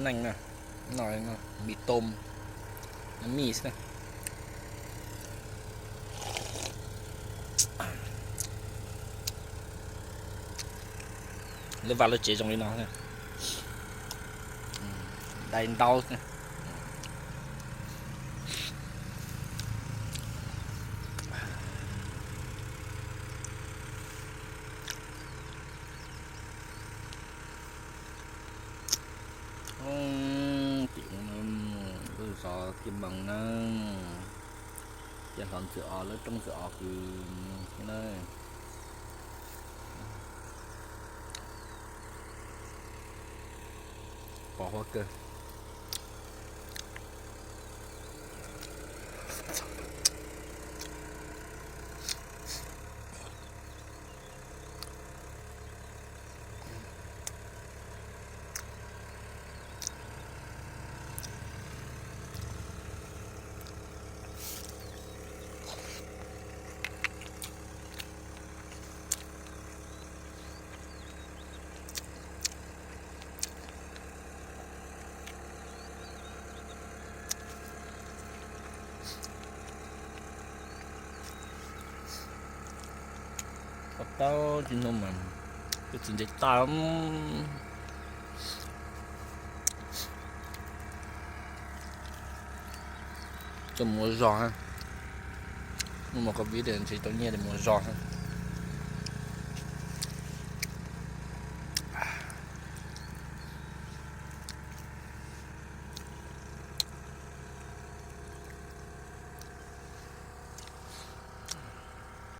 Neej na, no, mì tôm, mì xwb na. Lawv vaj lawv tsev zoo li no, dai ntau xwb. Tim no lub zos Tiaj Mees na, Tiaj Hlo Ntxwg Os, lawv roob Ntxwg Os kws na. Pom huab kawg. Pom tau tsis hnub mas kuj tsis nce tag. Tuaj mus ua zog, hnub mus covid ntshe tau nyiaj mus ua zog.